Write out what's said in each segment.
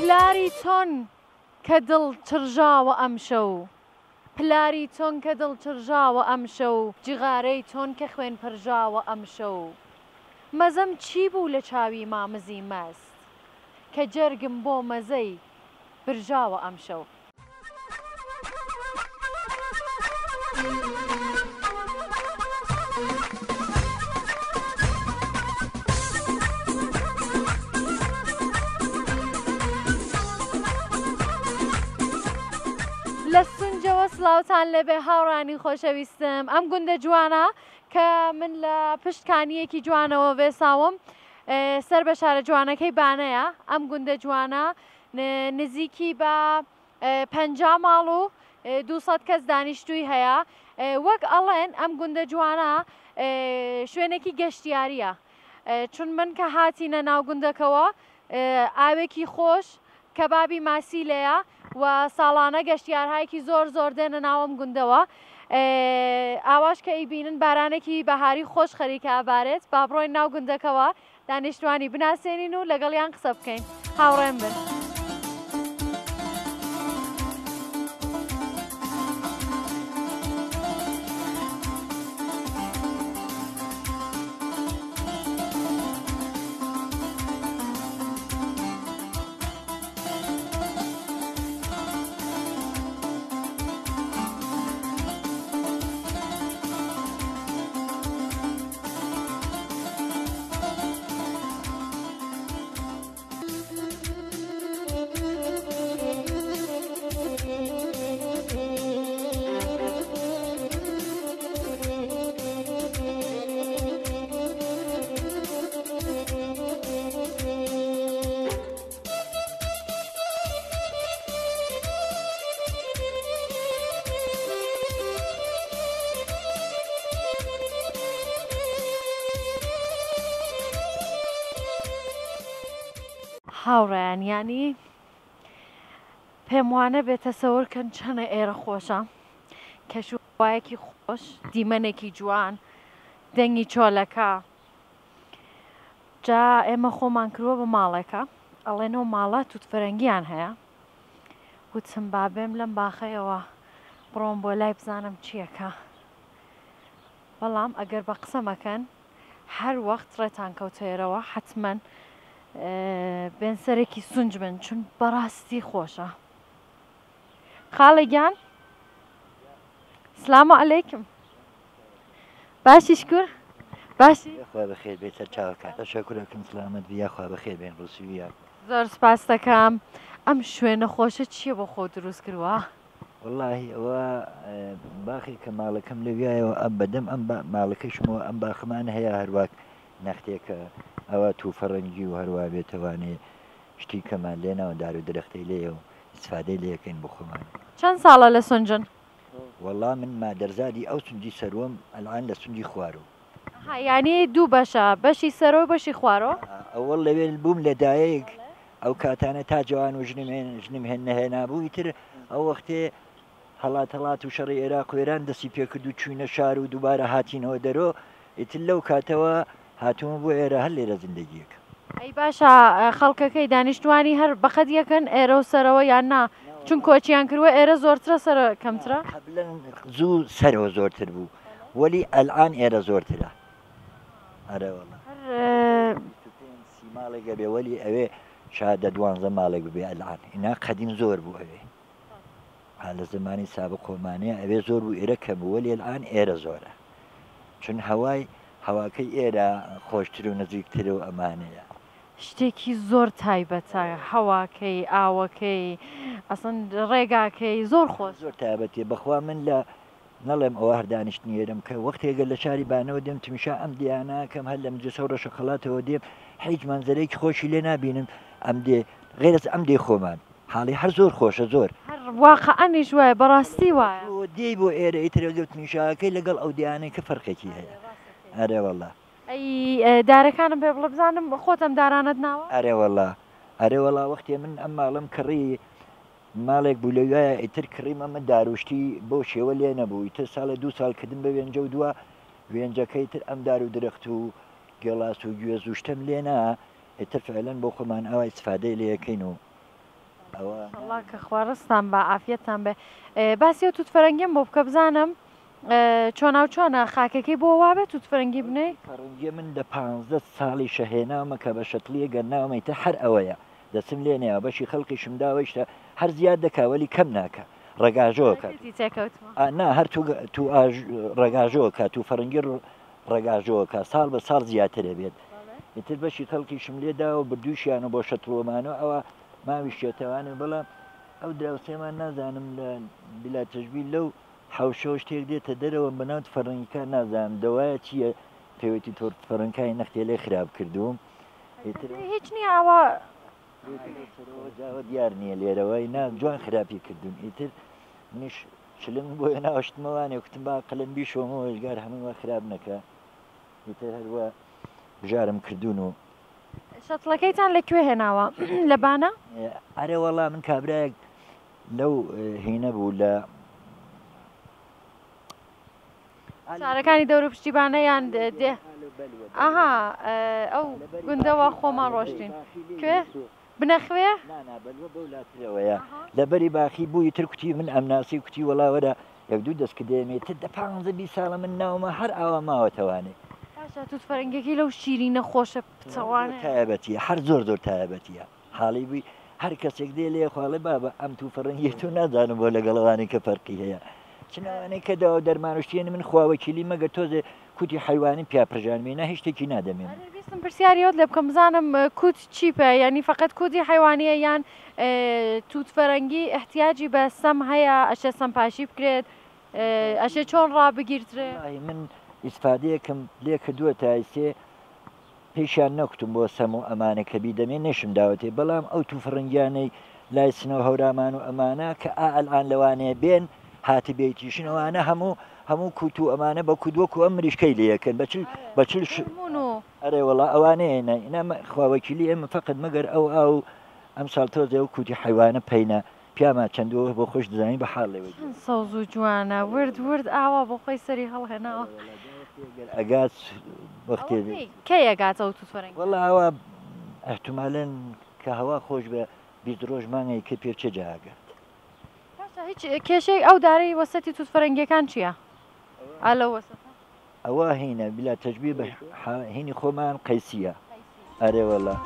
پلاری چۆن کە دڵ چڕژاوە ئەمشەو پلاری چۆن کە دڵ چڕژاوە ئەمشەو جغارەی چۆن کە خوێن پرژاوە ئەمشەو مەزەم چی بوو لە چاوی مامزی مەست کە جەرگم بۆ مەزەی برژاوە ئەمشەو. لە سونجەوە سڵاوتان لێبێ هاوڕانی خۆشەویستم ئەم گوندە جوانە کە من لە پشت کانیەکی جوانەوە وێساوم سەر بە شارە جوانەکەی بانەیە ئەم گوندە جوانە نزیکی بە 50 ماڵ و 200 کەس دانیشتووی هەیە وەک ئەڵێن ئەم گوندە جوانە شوێنێکی گەشتیاریە چون من کە هاتینە ناو گوندەکەوە ئاوێکی خۆش کەبابی ماسی لێیە و ساڵانە گەشتیارهایەکی زۆر زۆر دێنە ناو ئەم گوندەوە. ئاواش کە ئەیبینن بارانێکی بەهاری خۆش خەریکە ئەبارێت، با بڕۆین ناو گوندەکەوە دانیشتوانی بناسێنین و لەگەڵیان قسە بکەین. هاوڕێم بن. هاوڕێیان یانی پێم وانەبێ تەسەور کەن چەنە ئێرە خۆشە کەش و هەوایەکی خۆش دیمەنێکی جوان دەنگی چۆلەکە جا ئێمە خۆمان کردوە بە ماڵێکە ئەڵێن ئەو ماڵە توت فەرەنگیان هەیە وتم با بێم لەم باخەیەوە بڕۆم بۆ لای بزانم چیەکە بەڵام ئەگەر بە قسە مەکەن هەر وەخت ڕێتان کەوتە ئێرەوە حەتمەن بێن سەرێکی سونج بن چون بەڕاستی خۆشە خاڵە گیان سلام علیکم باشی شکر باشی یاخوا بەخێر بێت سەر چاوەکان تەشەکورەکەم سلامەت بی یاخوا بەخێر بێن ڕوسیوی یاخوا. زۆر سپاست دەکەم ئەم شوێنە خۆشە چیە بۆ خۆت دروست کردوە؟ وەڵاهی ئەوە باخێکە ماڵەکەم لەویایەوە ئەم بەدەم ئەم ماڵەکەشمەوە ئەم باخمان هەیە هەرواک نەختێکە ئەوە توفەڕەنگی و هەروا بێتەوانێ شتی کەمان لێناوە دار و درەختەی لێیە و ئیسفادەی لێکەین بۆ خۆمان. چەند ساڵە لە سونجن؟ وەڵا من مادەرزادی ئەو سونجی سەروەم ئەلعان لە سونجی خوارۆ. ئەها یانی دوو بەشە بەشی سەرۆ و بەشی خوارۆ؟ ئەوەڵ لەوێ بووم لە دایک ئەو کاتانە تا جوان و ژنم هێن ژنم هێن نەهێنابوو ئیتر ئەو وەختێ هەڵات هەڵات و شەڕی ئێراق و ئێران دەستی پێکرد و چووینە شار و دووبارە هاتینەوە دەرۆ ئیتر لەو کاتەوە هاتوومە بۆ ئێرە هەر لێرە زندەگیەکەم. ئەی باشە خەڵکەکەی دانیشتوانی هەر بەقەد یەکن ئێرە و سەرەوە یان نا چون کۆچیان کردوە ئێرە زۆرترە سەرە کەمترە؟ قەبلەن زوو سەرەوە زۆرتر بوو وەلی ئەلئان ئێرە زۆرترە ئەرێ وەڵا هەر 25 سی ماڵێک ئەبێ وەلی ئەوێ شا دە دوانزە ماڵێک ببێ ئەلئان ئینا قەدیم زۆر بوو ئەوێ ها لە زەمانی سابق خۆمانەیە ئەوێ زۆر بوو ئێرە کەم بوو وەلی ئەلئان ئێرە زۆرە چون هەوای هەواکەی ئێرە خۆشتر و نزیکتر و ئەمانەیە. شتێکی زۆر تایبەتە هەواکەی ئاوەکەی ئەسڵەن ڕێگاکەی زۆر خۆشە. زۆر تایبەتیە بەخوا من لە نەڵێم ئەوە هەر دانیشتنی ئێرەم کە وەختێ گەر لە شاری بانەوە دێم تمیشا ئەم دێیانە ئەکەم هەر لە مجەسە و ڕەشەقەڵاتەوە دێم حیچ مەنزەرەیەکی خۆشی لێ نابینم ئەم دێ غەیرەز ئەم دێی خۆمان حاڵی هەر زۆر خۆشە زۆر. هەر واقعەنیش وایە بەڕاستی وایە. تۆ دێی بۆ ئێرە ئیتر ئەگەر تمیشاکەی لەگەڵ ئەو دێیانەی کە فەرقێکی هەیە ئەرێ وەڵا. ئەی دارەکانم پێ بڵێ بزانم خۆت ئەم دارانەت ناوە؟ ئەرێ وەڵا ئەرێ وەڵا وەختێ من ئەم ماڵەم کڕی ماڵێک بوو لەویایە ئیتر کڕیم ئەمە داروشتی بەو شێوە لێ نەبوو ئیتر ساڵێ دوو ساڵ کردم بە وێنجە و دوا وێنجەکە ئیتر ئەم دار و درەخت و گێڵاس و گوێز و شتەم لێ نا ئیتر فعلەن بۆ خۆمان ئاوا ئیستفادەی لێ ئەکەین و. ئەوە. ئیشەڵا کە خوا ڕزتان با عافیەتتان بێ. باسی ئەو توت فەرەنگیەم بۆ بکە بزانم چۆناو چۆنە خاکەکەی بۆ وابێ توت فەرەنگی بنێی؟ فەرەنگیە من دە پانزدە ساڵیشە هێناومە کە بە شەتڵیە گەر ناومە ئیتر هەر ئەوەیە دەچم لێ نەیاوە بەشی خەڵکیشم داوە ئیشتا هەر زیاد دەکا وەلی کەم ناکا ڕەگاژۆ کات. بەرکەتی تێکەوتمە. نا هەر تو تو ئاژ ڕەگاژۆ کا تو فەرەنگی ڕەگاژۆ کا ساڵ بە ساڵ زیاتر ئەبێت ئیتر بەشی خەڵکیشم لێ داوە بردووشیانە بۆ شەتڵۆمانەوە ئەوە ماویشێتەوانێ بەڵام ئەو دراوسێمان نازانم لە بلا تەشبیه لەو حەوشەوە شتێک دێتە دەرەوە بەناو فەرەنگەکان نازانم دەوایە چییە پێوەتی تۆر فەرەنکای نەختێ لێ خراپ کردووم ئیتر هیچ نییە ئەوە جاوە دیار نییە لێرەوە نا جوان خراپی کردوون ئیتر منیش چلم بۆیە ناوەشتمەوانێ کوتم با قەلەن بیشۆمەوە ژگار هەمووی وا خراپ نەکا ئیتر هەروە بژارم کردوون و شەتڵەکەیتان لە کوێ هێناوە لە بانە؟ ئەرێ وەڵا من کابرایەک لەو هینە بوو لە شارەکانی دەورو پشتی بانە یان دێ ئەها ئەو گوندەوە خۆمان ڕۆشتین کوێ؟ بنەخوێ؟ نا نا بەلوە بەو لاترەوەیە لەبەری باخی بوو ئیتر کوتی من ئەمناسی کوتی وەڵا وەرە یەک دوو دەست کدێمێ تر دە پانزە بیست ساڵە من ناومە هەر ئاوا ماوەتەوانێ. باشە توت فەرەنگەکەی لەو شیرینە خۆشە پچەوانەیە. تایبەتیە هەر زۆر زۆر تایبەتیە حاڵی بووی هەر کەسێک دێ لێ خواڵێ بابە ئەم تو فەرەنگیە تۆ نازانم بۆ لەگەڵ ئەوانەی کە فەرقی هەیە چن ئەوانەی کە داوا و دەرمان و شتێنی من خوا وەکیلی مەگەر تۆزێ کوتی حەیوانی پیا پرژانمی نا هیچ شتێکی نادەمێ من. ئەرێ ویستم پرسیاری ئەوت لێ بکەم بزانم کوت چیپە یانی فەقەت کوتی حەیوانیە یان توت فەرەنگی ئیحتیاجی بە سەم هەیە ئەشێ سەم پاشی بکرێت ئەشێ چۆن ڕابگیرترێ؟ وەڵاهی من ئیسفادەیەکم لێ کردووە تا ئیستێ پێشیان نەکوتم بۆ سەم و ئەمانە کە بیدەمێ نەشم داوەتێ بەڵام ئەو توفرنگیانەی لای سنە و هەورامان و ئەمانە کە ئا ئەلئان لەوانەیە بێن هاتبێتیشن ئەوانە هەموو هەموو کوت و ئەمانە بە کوت وەکو ئەم مریشکەی لێ ئەکەن بە چل بە چل ش هەرموون و. ئەرێ وەڵا ئەوانەیە نا ئینا خوا وەکیلی ئێمە فەقەت مەگەر ئەو ئاو ئەمساڵ تۆزێ ئەو کوتی حەیوانە پەینە پیاما چەندووە بۆ خۆش دزانی بە حاڵ لێوە چەند سەوز و جوانە ورد ورد ئاوا بۆ خۆی سەری هەڵهێناوە. ئەگات وەختێ ئەوە کەی کەی ئەگات ئەو توت فەرەنگیە؟ وەڵا ئەوە ئەحتومالەن کە هەوا خۆش بێ 20 ڕۆژ مانگێک کە پێ بچێ جا ئەگات. باشە هیچ کێشەی ئەو دارەی وەسەتی توت فەرەنگیەکان چیە؟ ئا لەو وەسەتە؟ ئەوە هینە بلا تەشبیه بە هینی خۆمان قەیسیە ئەرێ وەڵا.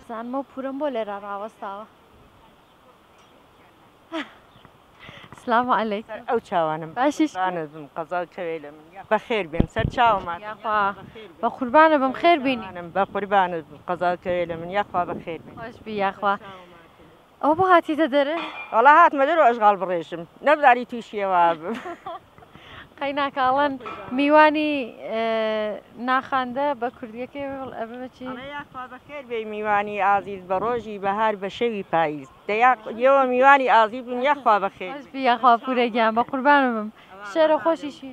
زانمەو پورم بۆ لێرە ڕاوەستاوە. سلام علیکم. سەر ئەو چاوانم باشی شکر. قوربانت بم قەزا کەوێ لە من یاخوا بەخێر بێن سەر چاومان یاخوا بە قوربانە بم خێر بینی. چاوانم بە قوربانت بم قەزا کەوێ لە من یاخوا بەخێر بێن. خۆش بی یاخوا. ئەوە بۆ هاتیتە دەرێ؟ وەڵا هاتمە دەرەوە ئەشغاڵ بڕێژم نەمزانی تووشی ئەوە بم. قەیناکە ئەڵێن میوانی ناخاندە بە کوردیەکەی ئەبێ بە چی؟ ئەڵێ یاخوا بەخێر بێی میوانی ئازیز بە ڕۆژی بەهار بە شەوی پاییز. دە یا ئێوە میوانی ئازیز بن یاخوا بەخێر خۆش بی یاخوا پورە گیان بە قوربانت بم شێرە خۆشیشی.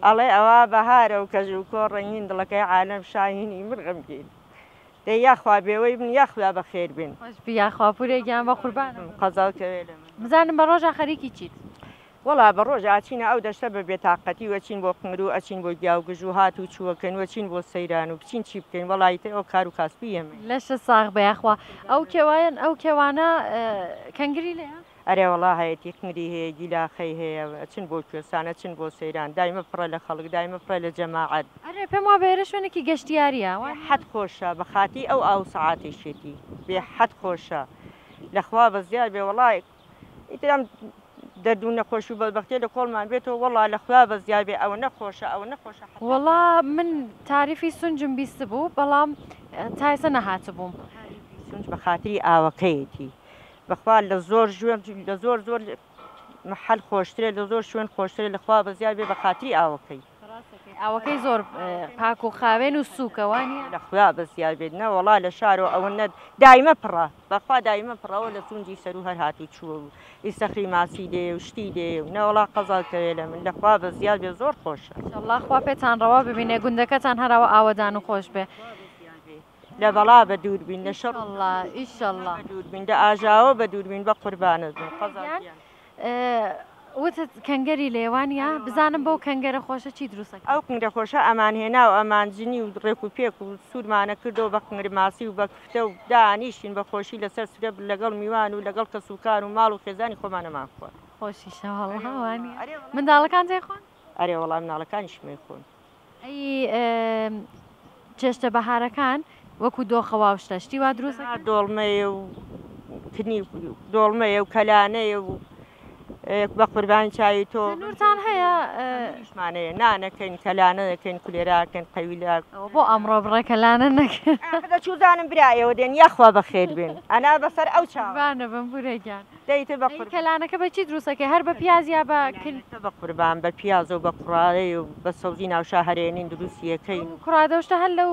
ئەڵێ ئەوە بەهارە و کەژ و کۆ ڕەنگین دڵەکەی عالەم شاهینی من غەمگین دە یاخوا بێوەی بن یاخوا بەخێر بێن. خۆش بی یاخوا پورە گیان بە قوربانت بم. قەزاو کەوێ لە من. بزانم بە ڕۆژا خەریکی چیت؟ وەڵا بە ڕۆژ ئەچینە ئەو دەشتە بە بێتاقەتی و ئەچین بۆ قنگر و ئەچین بۆ گیا و گژ و هات و چووەکەین و ئەچین بۆ سەیران و بچین چی بکەین وەڵا ئیتر ئەوە کار و کاسپی ئێمەیە. لەشت ساغ بێ یاخوا ئەو کێوایەن ئەو کێوانە کەنگری لێیە؟ ئەرێ وەڵا هەیەتی قنگری هەیە گیلاخەی هەیە ئەچن بۆ کوێستان ئەچن بۆ سەیران دایمە پڕە لە خەڵک دایمە پڕە لە جەماعەت. ئەرێ پێم وابێ ئێرە شوێنێکی گەشتیاریە وا بێ نیە؟ حەد خۆشە بە خاتری ئەو ئاو سەعاتەیشێتی بێ حەد خۆشە لە خوا بەزیاد بێ وەڵا ئیتر ئەم دەرد و نەخۆشی و بەدبەختیە لە کۆڵمان بێتەوە وەڵا لە خودا بەزیاد بێ ئەوەنە خۆشە ئەوەنە خۆشە حەتا وەڵا من تاریفی سونجم بیستبوو بەڵام تا ئێستا نەهاتبووم. تاریفی سونج بە خاتری ئاوەکەیەتی بەخوا لە زۆر ژوێن لە زۆر زۆر محل خۆشترە لە زۆر شوێن خۆشترە لە خوا بەزیاد بێ بە خاتری ئاوەکەی. ئاوەکەی زۆر پاک و خاوێن و سووکە وانیە؟ لە خودا بەزیاد بێت نەوەڵا لە شارۆ ئەوەنە دایمە پڕە بەخوا دایمە پڕەوە لە سونجی سەرو هەر هات و چووە و ئیسەخری ماسی دێ و شتی دێ و نەوەڵا قەزا کەوێ لە من لە خوا بەزیاد بێ زۆر خۆشە. ئیشەڵا خوا پێتان ڕەوا ببینێ گوندەکەتان هەراوە ئاوەدان و خۆش بێ. لە بەڵا بە دوور بین لە شەڕ ئیشەڵا ئیشەڵا بە دوور بین لە ئاژاوە بە دوور بین بە قوربانت بم قەزا گیان. وتت کەنگەری لێ وانیە؟ بزانم بەو کەنگەرە خۆشە چی دروست ئەکەی؟ ئەو کنگرە خۆشە ئەمان هێنا و ئەمان جنی و ڕێک و پێک و سوورمانە کردەوە بە قنگر ماسی و بە کفتە و دانیشتین بە خۆشی لەسەر سرە لەگەڵ میوان و لەگەڵ کەس و کار و ماڵ و خێزانی خۆمانەمان خوارد. خۆشیشە وەڵا وانیە؟ منداڵەکان دەیخۆن؟ ئەرێ وەڵا مناڵەکانیشم ئەیخۆن. ئەی چێشتە بەهارەکان وەکو دۆخەوا و شتە شتی وا دروست ئەکەن؟ دۆڵمەیە و کنی دۆڵمەیە و کەلانەیە و بە قوربانی چاوی تۆ. تەنورتان هەیە؟ تەنوریشمان هەیە نانەکەین کەلانە دەکەین کولێراکەین قەویلە. ئەوە بۆ ئەمڕۆ بڕێ کەلانە نەکرد. ئاخ چوزانم برا ئێوە دێن یاخوا بەخێر بێن ئەنا بەسەر ئەو چاوە. قوربانە بم پورە گیان. دەی تر بە قوربان. کەلانەکە بە چی دروست ئەکەی هەر بە پیاز یا بە کل. کەلانەکە بە قوربان بە پیاز و بە کوڕادەی و بە سەوزی ناوشا هەرێنین دروستی ئەکەین. ئەو کوڕادە و شتە هەر لەو.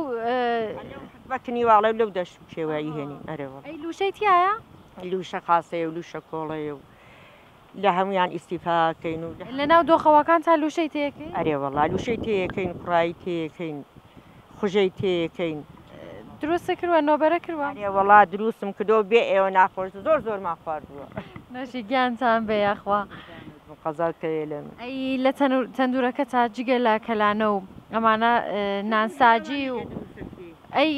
بە کنیواڵە و لەو دەشت و کێوە ئەیهێنین ئەرێ وەڵا. ئەی لوشەی تیایە؟ لوشە خاسەیە و لوشە کۆڵەیە و لە هەموویان ئیستیفا ئەکەین و. لە ناو دۆخەواکان تا لوشەی تێکەی؟ ئەرێ وەڵا لوشەی تێیەکەین کوڕایی تێیەکەین خوژەی تێیەکەین. دروست کردوە نۆبەرە کردوە؟ ئەرێ وەڵا دروستم کردوە بێ ئێوە ناخۆش زۆر زۆرمان خواردوە. نۆشی گیانتان بێ یاخوا. قەزا کەیە لە من. ئەی لە تەندورەکەتا جگە لە کەلانە و ئەمانە نان ساجی و ئەی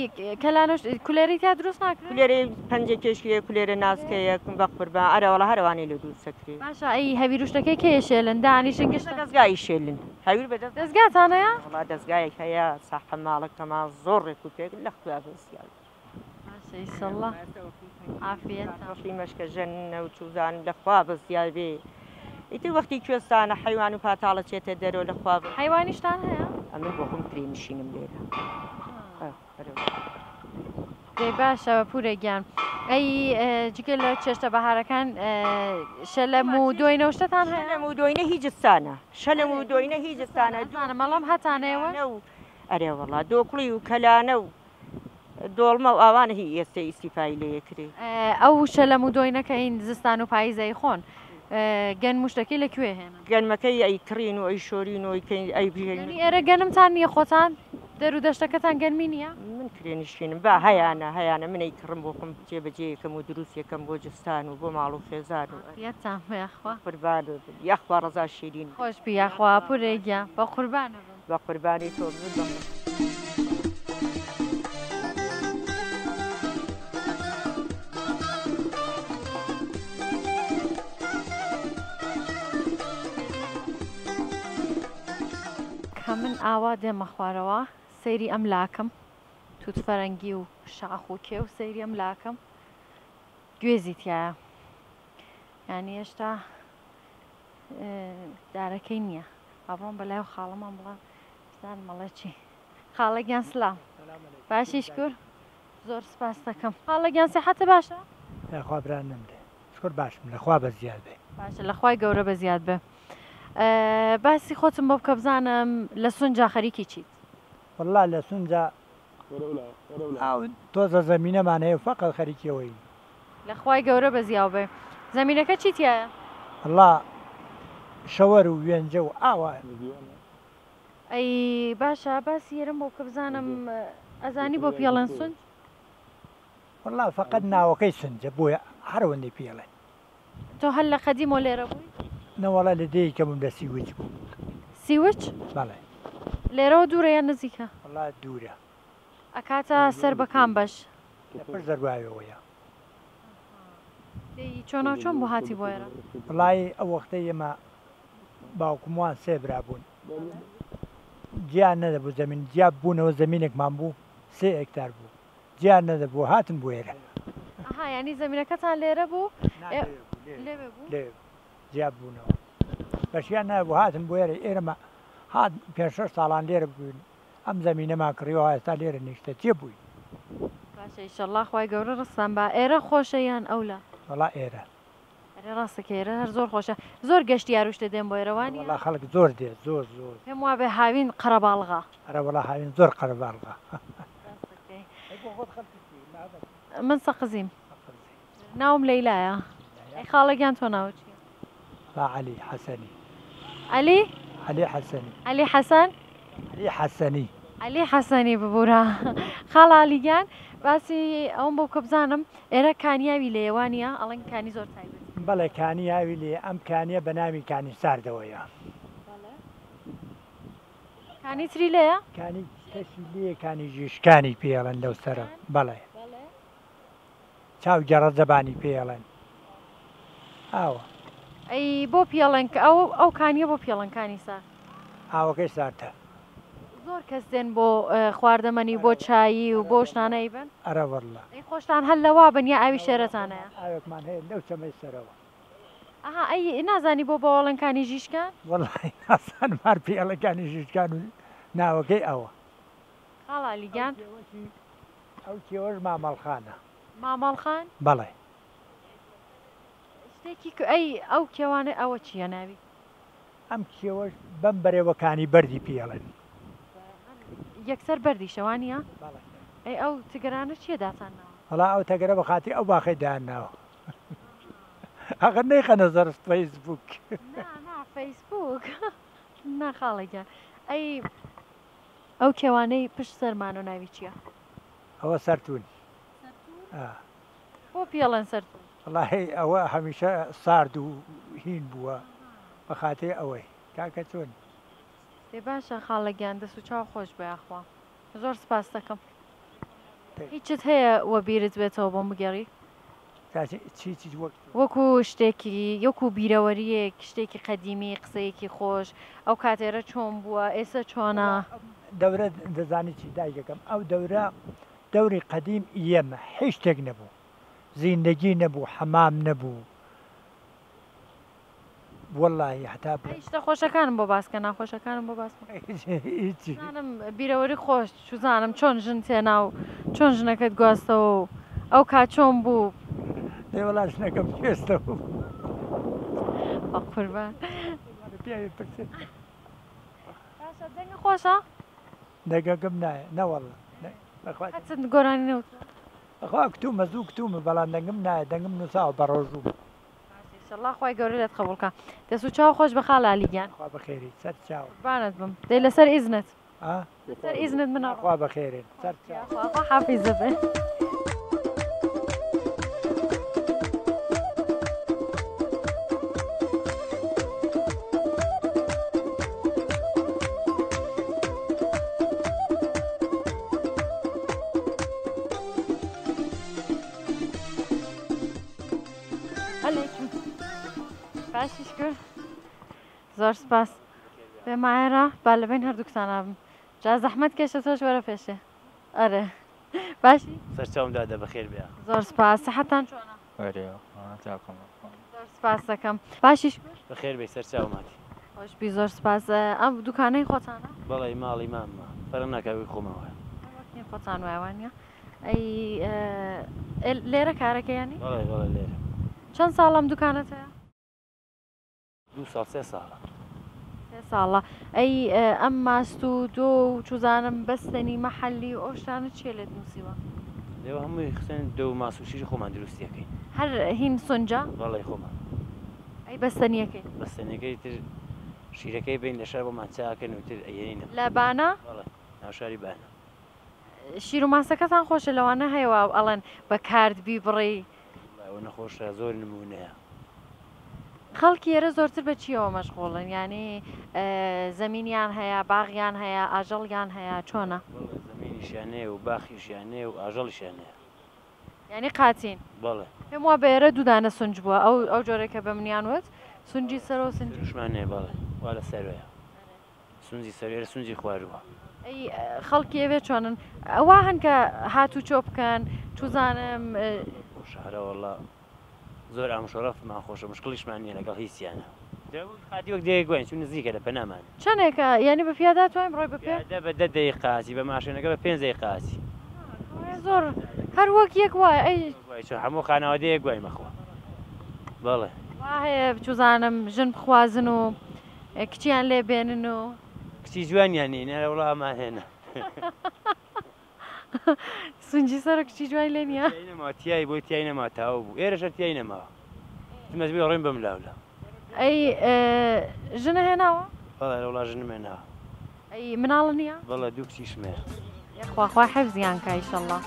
کەلانەش کولێرەی تیا دروست ناکرێ؟ کولێرەی پەنجە کێشیە کولێرە ناسکەیە بە قوربان ئەرێ وەڵا هەر ئەوانەی لێ دروست ئەکرێ. باشە ئەی هەویروشتەکەی کێ ئەشێلن دانیشن گشت؟ بە دەزگا ئەیشێلن هەویر بە دەست. دەزگاتان هەیە؟ وەڵا دەزگایەک هەیە ساحە ماڵەکەمان زۆر ڕێک و پێک لە خودا بەزیاد. باشە ئیشەڵا عافیەتتان. وەختی مەشکە ژەننە و چوزانم لە خوا بەزیاد بێ ئیتر وەختی کوێستانە حەیوان و پاتاڵە چێتە دەرەوە لە خوا بە. حەیوانیشتان هەیە؟ ئەمن بۆ خۆم کرێ نشینم لێرە. دەی باشە پورە گیان ئەی جگە لە چێشتە بەهارەکان شەلەم و دۆینە و شتەتان هەیە؟ شەلەم و دۆینە هی جستانە شەلەم و دۆینە هی جستانە ئەزانم بەڵام هەتانەیەوە؟ ئەرێ وەڵا دۆکڵی و کەلانە و دۆڵمە و ئاوانە هی ئێستێ ئیستیفای لێ ئەکرێ. ئەو شەلەم و دۆینە کە ئین زستان و پاییز ئەیخۆن گەنم و شتەکەی لە کوێ هێنن؟ گەنمەکەی ئەیکڕین و ئەیشۆرین و ئەیکەین ئەیبژێرین. یانی ئێرە گەنمتان نییە خۆتان؟ دەر و دەشتەکەتان گەنمی نییە؟ من کرێنشینم با هەیانە هەیانە من ئەیکڕم بۆ خۆم جێ بەجێ یەکەم و دروست یەکەم بۆ جستان و بۆ ماڵ و خێزان و. عافیەتتان بێ یاخوا. قوربانت بم یاخوا ڕەزا شیرین. خۆش بی یاخوا پورێ گیان بە قوربانت بم. بە قوربانی تۆ بم بە قوربانی. کە من ئاوا دێمە خوارەوە سەیری ئەم لاکەم توت فەرەنگی و شاخ و کێو سەیری ئەم لاکەم گوێزی تایە یانی هێشتا دارەکەی نییە با بڕۆم بەلای و خاڵەمان بڵێم بزانم ئەڵێ چی خاڵە گیان سلام باشی شکر زۆر سپاس دەکەم خاڵە گیان سیحەتە باشە یاخوا برا نەمرێ شکر باشم لەخوا بە زیاد بێ. باشە لەخوای گەورە بە زیاد بێ باسی خۆتم بۆ بکە بزانم لە سونجا خەریکی چیت؟ وەڵا لە سونجا ئەو تۆزە زەمینەمان هەیە فەقەت خەریکی ئەوەین. لە خوای گەورە بەزیاو بێ. زەمینەکە چی تیایە؟ وەڵا شەوەر و وێنجە و ئاوا. ئەی باشە باسی ئێرەم بۆ بکە بزانم ئەزانی بۆ پێڵێن سونج؟ وەڵا فەقەت ناوەکەی سونجە بۆیە هەر ئەوەندەی پێڵێن. تۆ هەر لە قەدیمەوە لێرە بووی؟ نەوەڵا لە دێی کەمم لە سیوچ بووم. سیوچ؟ بەڵێ. لێرەوە دوورە یان نزیکە؟ وەڵا دوورە. ئەکاتە سەر بە کام بەش؟ لە پشت زەرگواوێوەیە. دەی چۆناو چۆن بوو هاتی بۆ ئێرە؟ وەڵایی ئەو وەختەی ئێمە باوکم وان سێ برا بوون جیا نەدەبوو زەمین جیا بوونەوە زەمینێکمان بوو سێ ئێکتار بوو جیا نەدەبوو هاتن بۆ ئێرە. ئەها یانی زەمینەکەتان لێرە بوو؟ نا لەوێ بوو لێوێ بوو لەوێ بوو جیا بوونەوە بەشیان نەبوو هاتن بۆ ئێرە ئێرەمە هات پێنج شەش ساڵان لێرە بووین ئەم زەمینەمان کڕیوە ئێستا لێرە نیشتەجێ بووین. باشە ئیشەڵا خوای گەورە ڕزقتان با. ئێرە خۆشە یان ئەولا؟ وەڵا ئێرە. ئەرێ ڕاستە کە ئێرە هەر زۆر خۆشە. زۆر گەشتیار و شتە دێن بۆ ئێرە وانیە؟ وەڵا خەڵک زۆر دێ زۆر زۆر. پێم وابێ هاوین قەرەباڵغە. ئەرە وەڵا هاوین زۆر قەرەباڵغە. ڕاستەکەی. ئەی بۆ خۆت خەڵکی کوێی؟ مابەتی. من سەقزیم. سەقزی. ناوم لەیلایە. ئەی خاڵە گیان تۆ ناوت چیە؟ با عەلی حەسەنی. عەلی؟ عەلی حەسەنی. عەلی حەسەن؟ عەلی حەسەنی. عەلی حەسەنی ببورە. خاڵە عەلی گیان باسی ئەوەم بۆ بکە بزانم ئێرە کانیاوی لێیە وانیە؟ ئەڵێن کانی زۆر تایبەتی. بەڵێ کانی ئاوی لێیە، ئەم کانییە بە ناوی کانی ساردەوەیە. بەڵێ. کانی تری لێیە؟ کانی کەشی لێیە، کانی ژیشکانی پێ ئەڵێن لەو سەرە. بەڵێ. چاو گەڕە زەبانی پێ ئەڵێن. ئاوە. ئەی بۆ پێڵێن ئەو ئەو کانیە بۆ پێڵێن کانی سارد؟ ئاوەکەی ساردە. زۆر کەس دێن بۆ خواردەمەنی بۆ چایی و بۆ شتانە ئەیبەن؟ ئەرە وەڵڵا. ئەی خۆشتان هەر لەوا بن یا ئاوی شێرەتان هەیە؟ ئاوێکمان هەیە لەو چەمەی سەرەوە. ئەها ئەی نازانی بۆ بەوەڵێن کانی ژیشکان؟ وەڵڵاهی نازانم هەر پێڵێن کانی ژیشکان و ناوەکەی ئەوە. خاڵ عەلی گیان. ئەو کێوەش مامەڵخانە. مامەڵخان؟ بەڵێ. شتێکی ئەی ئەو کێوانە ئەوە چییە ناوی؟ ئەم کێوەش بەم بەرێوە کانی بەردی پێ ئەڵێن. یەکسەر بەردیشە وانییە؟ بەڵێ. ئەی ئەو تگرانە چییە داتان ناوە؟ وەڵا ئەو تەگرە بە خاتری ئەو باخەی دایان ناوە. ئەخر نەیخەنە سەر فەیسبووک. نا نا فەیسبووک نا خاڵە گیان. ئەی ئەو کێوانەی پشت سەرمانە ناوی چییە؟ ئەوە سەرتوون. سەرتوون؟ ئا. بۆ پێڵێن سەرتوون؟ وەڵاهی ئەوە هەمیشە سارد و هین بووە بە خاتری ئەوەی. کاکە چۆنی؟ دەی باشە خاڵە گیان دەست و چاو خۆش بێ یاخوا زۆر سپاست دەکەم. هیچت هەیە وەبیرت بێتەوە بۆم بگێڕی؟ چی چی وەک چۆن؟ وەکو شتێکی یەکو بیرەوەرییەک شتێکی قەدیمی قسەیەکی خۆش ئەو کات ئێرە چۆن بووە ئێسە چۆنە؟ دەورە دەزانی چی دایکەکەم ئەو دەورە دەوری قەدیم ئیەمە هیچ شتێک نەبوو زیندەگی نەبوو حەمام نەبوو وەڵاهی هەتا ئەی شتە خۆشەکانم بۆ باس کە ناخۆشەکانم بۆ باس مەکە. هیچی. چوزانم بیرەوەری خۆش چوزانم چۆن ژن تێنا و چۆن ژنەکەت گواستەوە و ئەو کات چۆن بوو. دەی وەڵا ژنەکەم گوێستەوە. بەقوربان. پیاوی پرسێ. باشە دەنگت خۆشە؟ دەنگەکەم نایە نەوەڵا. هەرچەند گۆرانی نەوتووە. بەخوا کتومە زوو کتومە بەڵام دەنگم نایە دەنگم نوساوە بەڕۆژووم. باشە ئیشەڵا خوای گەورە لێت قبوڵ کا. دەست و چاو خۆش بە خاڵە عەلی گیان. خوا بەخێری سەر چاو. قوربانت بم دەی لەسەر ئیزنت. ئا لەسەر ئیزنت من ئەڕۆم. خوا بەخێرێن سەر چاو. یاخوا خوا حافیزت بێ. عەلەیکم باشی شکر زۆر سپاس بێ مایەرە با لە بین هەردووکتانا بم جا زەحمەت کێشە تۆش وەرە پێشێ ئەرێ باشی سەرچاوم دادە بەخێر بێ. زۆر سپاس سەحەتتان چۆنە؟ ئەرێ چاکم. زۆر سپاس دەکەم باشی شکر؟ بەخێر بێی سەرچاوم هاتی. خۆش بی زۆر سپاس ئەم دوکانەی خۆتانە؟ بەڵێ ماڵی ماممە فەرق ناکا وەک خۆمان وایە. وەک هی خۆتان وایە وانیە؟ ئەی لێرە کارەکەی یانی؟ بەڵێ بەڵێ لێرە. چەند ساڵە ئەم دوکانەت هەیە؟ دوو ساڵ سێ ساڵە. سێ ساڵە ئەی ئەم ماست و دۆ و چوزانم بەستەنی مەحەلی و ئەو شتانە چیە لێت نووسیوە؟ لێوە هەمووی خسێن دۆ و ماست و شیری خۆمان دروستی ئەکەین. هەر هین سونجە؟ بەڵێ خۆمان. ئەی بەستەنیەکەی؟ بەستەنیەکەی تر شیرەکەی بەین لە شار بۆمان چا ئەکەن و تر ئەیەنینە. لە بانە؟ بەڵێ ناو شاری بانە. شیر و ماسەکەتان خۆشە لەوانە هەیە وا ئەڵێن بە کارت بیبڕی. وەڵا ئەوە نەخۆشە زۆر نموونەیە. خەڵکی ئێرە زۆرتر بە چییەوە مەشغوڵن یانی زەمینیان هەیە باغیان هەیە ئاژەڵیان هەیە چۆنە؟ بەڵێ زەمینیشیان هەیە و باخیشیان هەیە و ئاژەڵیشیان هەیە. یانی قاتین؟ بەڵێ. پێم وابێ ئێرە دوو دانە سونج بووە ئەو ئەو جۆرەی کە بە منیان وت سونجی سەرەوە سونجی. سروشمان هەیە بەڵێ وا لە سەرەوەیە. سونجی سەروێرە سونجی خوارووە. ئەی خەڵکی ئەوێ چۆنن؟ وا هەن کە هاتوچۆ بکەن چوزانم. خۆشە هەرە وەڵا زۆر ئامشۆڕەفمان خۆشە مشکڵیشمان نییە لەگەڵ هیچیانە خاتی وەک دێیەک واین چون نزیکە لە پەنامان. چەنێکە یانی بە پیادە توانین بڕۆی بە پێ؟ پیادە بە دە دەیقە ئەچی بە ماشێنەکە بە پێنج دەیقە ئەچی. زۆر هەر وەک یەک وایە ئەی. وای چۆن هەموو خانەوادەیەک وای مەخوا بەڵێ. وا هەیە چوزانم ژن بخوازن و کچیان لێ بێنن و. کچی جوانیان نین ئەرێ وەڵا ئەمان هێنا. سونجی سەرۆ کچی جوانی لێ نییە؟ تیای نەما تیای بۆی تیای نەما تاو بوو ئێرەش هەر تیای نەماوە مەجبوری ڕۆین بەم لاولا. ئەی ژنە هێناوە؟ بەڵێ ئەرێ وەڵا ژنم هێناوە. ئەی مناڵ نییە؟ بەڵێ دوو کچیشم هەیە. یەخوا خوا حفزیان کا ئیشەڵا.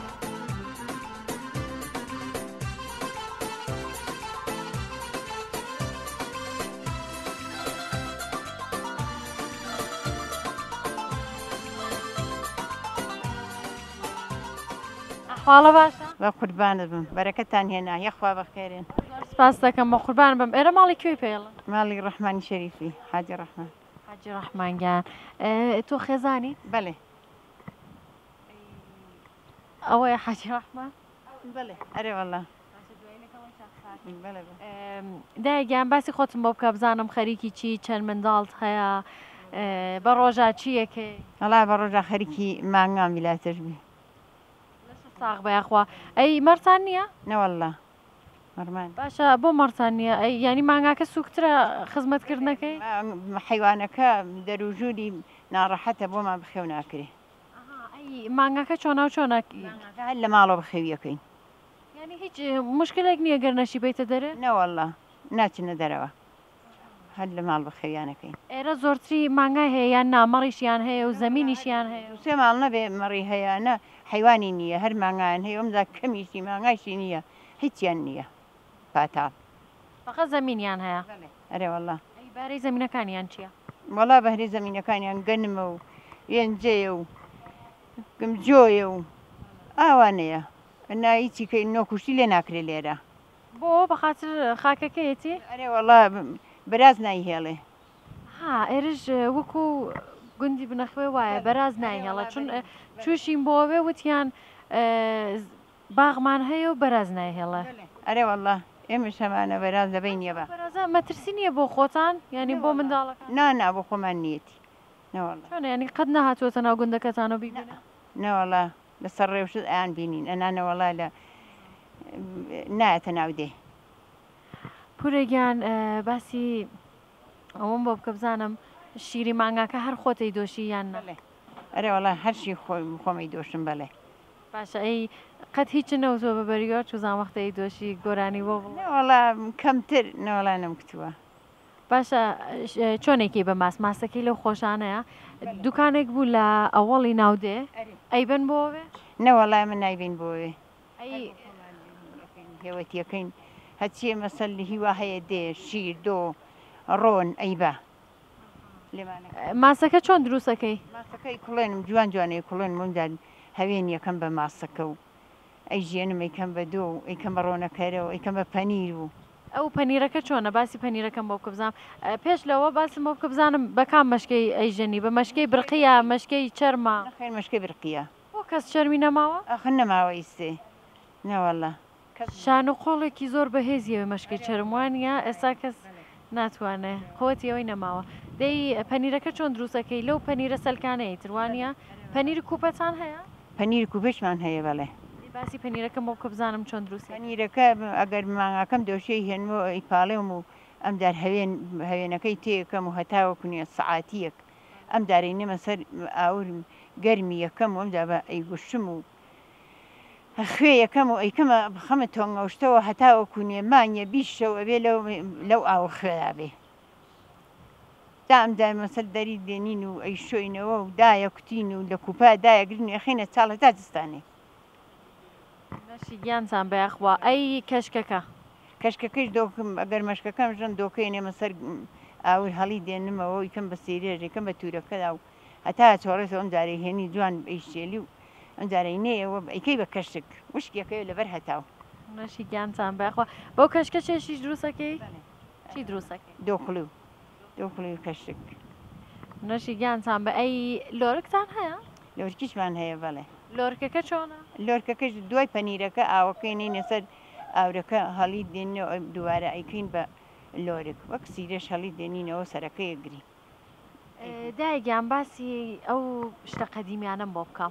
ئەحواڵە باشە؟ بە قوربانت بم بەرەکەتان هێنا یەخوا بەخێرێن. زۆر سپاست دەکەم بە قوربان بم. ئێرە ماڵی کوێی پێڵن؟ ماڵی ڕەحمانی شەریفی حاجی ڕەحمان. حاجی ڕەحمان گیان تۆ خێزانیت؟ بەڵێ. ئەوەیە حاجی ڕەحمان؟ بەڵێ ئەرێ وەڵا. دایە گیان باسی خۆتم بۆ بکە بزانم خەریکی چی چەند منداڵت هەیە بە ڕۆژا چی یەکەی؟ وەڵا بە ڕۆژا خەریکی مانگام بیلاتش بی. لەشت ساغ بە یاخوا. ئەی مەڕتان نییە؟ نەوەڵا مەڕمان. باشە بۆ مەڕتان نییە؟ ئەی یانی مانگاکە سووکترە خزمەتکردنەکەی؟ حەیوانەکە دەروژووری ناڕەحەتە بۆمان بخێو ناکرێ. ئەها ئەی مانگاکە چۆناو چۆنە؟ مانگاکە هەر لە ماڵەوە بخێویەکەین. یانی هیچ موشکلێک نییە گەر نەشی بەیتە دەرێ؟ نەوەڵا ناچنە دەرەوە هەر لە ماڵ بەخێویانەکەین. ئێرە زۆرتری مانگای هەیە یان نا مەڕیشیان هەیە و زەمینیشیان هەیە؟ دوو سێ ماڵ نەبێ مەڕی هەیە نە حەیوانی نییە هەر مانگایان هەیە ئەمجا کەمیشی مانگایشی نییە هیچیان نییە پاتاڵ. فەقەت زەمینیان هەیە؟ بەڵێ ئەرێ وەڵا. ئەی بارەی زەمینەکانیان چییە؟ وەڵا بەهرەی زەمینەکانیان گەنمە و یەنجەیە و جۆیە و ئاوانەیە نا هیچی کەی نۆکوشتی لێ ناکرێ لێرە. بۆ؟ بەخاتر خاکەکەیەتی؟ ئەرێ وەڵا بەراز نایهێڵێ. ها ئێرەش وەکو گوندی بنەخوێ وایە بەراز نایهێڵێ چون چووشین بۆ ئەوێ وتیان باغمان هەیە و بەراز نایهێڵێ. ئەرێ وەڵا ئێمەش هەمانە بەراز لە بەینیە با. بەرازە مەترسی نییە بۆ خۆتان یانی بۆ منداڵەکان؟ نا نا بۆ خۆمان نییەتی نەوەڵا. چۆنە یانی قەت نەهاتووەتە ناو گوندەکەتان و بیبینن؟ نەوەڵا لەسەر ڕێوشت ئەیان بینین ئەنا نەوەڵا لە نایەتە ناو دێ. پورە گیان باسی ئەوەم بۆ بکە بزانم شیری مانگاکە هەر خۆت ئەیدۆشی یان نا؟ بەڵێ ئەرێ وەڵا هەر شیر خۆم ئەیدۆشم بەڵێ. باشە ئەی قەت هیچت نەوتووە بە بەریۆ چوزان وەختێ ئەیدۆشی گۆرانی بۆ بڵێ؟ نەوەڵا کەمتر نەوەڵا نەمکوتووە. باشە چۆن ئەیکەی بە ماست ماستەکەی لەو خۆشانەیە دوکانێک بوو لە ئەوەڵی ناو دێ ئەیبەن بۆ ئەوێ؟ نەوەڵا ئێمە نایبەین بۆ ئەوێ هێوەتیەکەین هەچیە مەسەل هیوا هەیە دێ شیر دۆ ڕۆن ئەیبا لێمانە. ماسەکە چۆن دروستەکەی؟ ماسەکەی کوڵێنم جوان جوان ئەیکوڵێنم ئەوجا هەوێن یەکەم بە ماسەکە و ئەیژێنم ئەیکەم بە دۆ و ئەیکەم بە ڕۆنەکەرە و ئەیکەم بە پەنیر و. ئەو پەنیرەکە چۆنە باسی پەنیرەکەم بۆ بکە بزانم پێش لەوە باسم بۆ بکە بزانم بە کام مەشکەی ئەیژەنی بە مەشکەی برقی یا مەشکەی چەرمە؟ نەخێر مەشکەی برقیە. بۆ کەس چەرمی نەماوە؟ ئاخر نەماوە ئیستێ نەوەڵا کەس. شان و قۆڵێکی زۆر بەهێزی ئەوێ مەشکەی چەرم وانیە ئێستا کەس ناتوانێ قوتی ئەوەی نەماوە دەی پەنیرەکە چۆن دروست ئەکەی لەو پەنیرە سەلکانەی تر وانیە پەنیر کوپەتان هەیە؟ پەنیر کوپەشمان هەیە بەڵێ. دەی باسی پەنیرەکەم بۆ بکە بزانم چۆن دروستی ئەکەی. پەنیرەکە ئەگەر مانگاکەم دۆشێی هێنمەوە ئەیپاڵێوم و ئەمجار هەوێن هەوێنەکەی تێکەم و هەتاوەکو نیە سەعاتیەک ئەمجار ئەینێمە سەر ئاور گەرمی یەکەم و ئەمجا بە ئەیگوشم و خوێ یەکەم و ئەیکەمە بخەمە تۆنگەوشتەوە هەتاوەکو نیە مانگێ 20 شەو ئەبێ لەو لەو ئاوە خوێیا بێ تا ئەمجار مەسەل دەری دێنین و ئەیشۆینەوە و دایە کوتین و لە کوپا دایەگرین و ئەخەینە چاڵ هەتا زستانێ. نەشی گیانتان بە یاخوا ئەی کەشکەکە. کەشکەکەیش دۆکم ئەگەر مەشکەکەم ژەن دۆکەی نێمە سەر ئاور هەڵی دێنمەوە و ئیکەم بە سیرێژ ئەیکەم بە تورەکەدا و هەتا ئەچۆڕێتەوە ئەم جارەی هێنی جوان ئەیشێلی و ئەم جارەی نێیەوە ئەیکەی بە کەشک وشکی ئەکەیەوە لەبەر هەتاو. نەشی گیانتان بە یاخوا بەو کەشکە چێشتیش دروست ئەکەی؟ چی دروست ئەکەی؟ دۆکڵی و دۆکڵی و کەشک. نەشی گیانتان بە ئەی لۆرکتان هەیە؟ لۆرکیشمان هەیە بەڵێ. لۆرکەکە چۆنە؟ لۆرکەکەش دوای پەنیرەکە ئاوەکەی نێینە سەر ئاورەکە هەڵی دێنینەوە دووبارە ئەیکەین بە لۆرک وەک سیرەش هەڵی دێنینەوە سەرەکەی ئەگرین. دایە گیان باسی ئەو شتە قەدیمیانەم بۆ بکە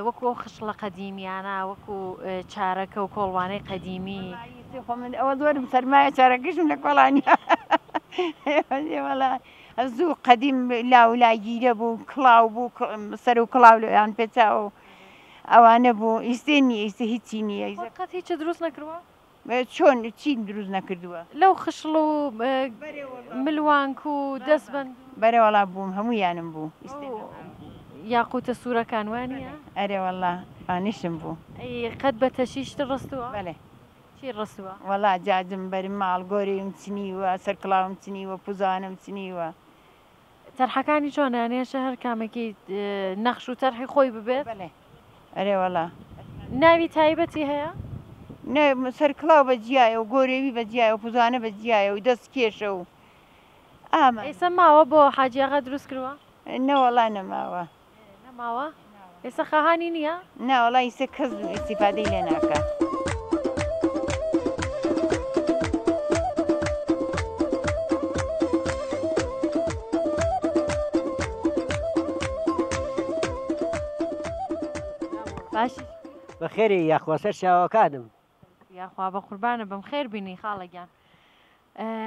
وەکو ئەو خشڵە قەدیمیانە وەکو چارەکە و کۆڵوانەی قەدیمی. خۆ من ئەوە زۆرم سەرمایە چارەکەشم لە کۆڵانە وەڵا زوو قەدیم لاو لاگیرە بوو کڵاو بوو سەر و کڵاو لەیان پێچاوە و ئەوانە بوو ئیستێ نییە ئیستێ هیچی نییە قەت هیچت دروست نەکردووە؟ چۆن چیت دروست نەکردووە؟ لەو خشڵ و ملوانک و دەستبەند و. بەرێ وەڵا بووم هەموویانم بوو. یاقوتە سوورەکان وانیە؟ ئەرێ وەڵا ئانیشم بوو. ئەی قەت بە تەشی شتت ڕستووە؟ بەلێ. چی ڕستووە؟ وەڵا جاجم بەرم ماڵ گۆرەویم چنیوە سەرکڵاوم چنیوە پوزانم چنیوە. تەرحەکانی چۆنە یانی ئەشێ هەر کامێکی نەخش و تەرحی خۆی ببێت؟ بەلێ ئەرێ وەڵا. ناوی تایبەتی هەیە؟ نا سەرکڵاو بە جیایە و گۆرەوی بە جیایە و پوزانە بە جیایە و دەست کێشە و ئامان. ئێستا ماوە بۆ حاجی ئاغا دروست کروە؟ نەوەڵا نەماوە. نەماوە؟ ئێستا خاهانی نییە؟ ناوەڵا ئیسە کەس ئیستیفادەی لێ ناکا. باشی؟ بەخێری یاخوا سەر چاوەکانم. یاخوا بەقوربانت بم خێر بینی خاڵە گیان.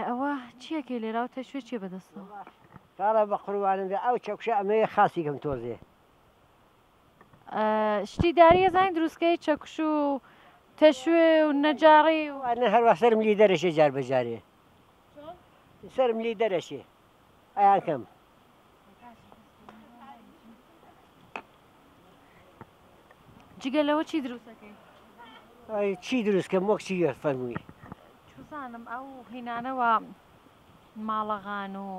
ئەوە چیەکەی لێرە و تەشوێ چیە بەدەستەوە؟ خاڵە بەقوربانم بێ ئەو چەکوشە ئەمەوێ خاسی کەم تۆزێ. شتی داری ئەزانی دروستکەی چەکوش و تەشوێ و نەجاڕی و. ئەنە هەروا سەرم لی دەرەچێ جار بە جارێ. سەرم لی دەرەچێ ئەیان کەم. جگە لەوە چی دروستەکەی؟ چی دروستکەم وەک چی فەرمووی؟ چوزانم ئەو هینانەوە ماڵەغان و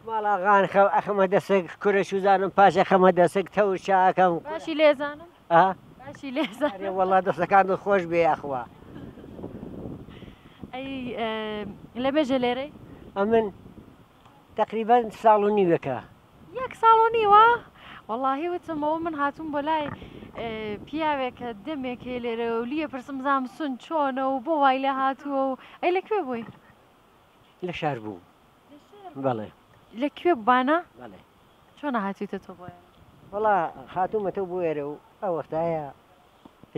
ماڵاغان خەو ئەخەمە دەسک کورە چوزانم پاش ئەخەمە دەسک تەور چاکەم باشی لێزانم ئا باشی لێزانم ئەرێ وەڵا دەستەکانت خۆش بێ یاخوا. ئەی لە مێژە لێرەی؟ ئەمن تەقریبەن ساڵ و نیوێکە. یەک ساڵ و نیوە؟ وەڵاهی وتم ئەوە من هاتووم بۆ لای پیاوێک کە دەمێک هەیە لێرە و لیە پرسم بزانم سون چۆنە و بۆ وای لێ هاتووە و ئەی لە کوێ بووی؟ لە شار بووم. بەڵێ. لە کوێ بانە؟ بەڵێ. چۆنە هاتوویتە تۆ بۆ ئێرە؟ وەڵا هاتوومەتەوە بۆ ئێرە و ئەو وەختایە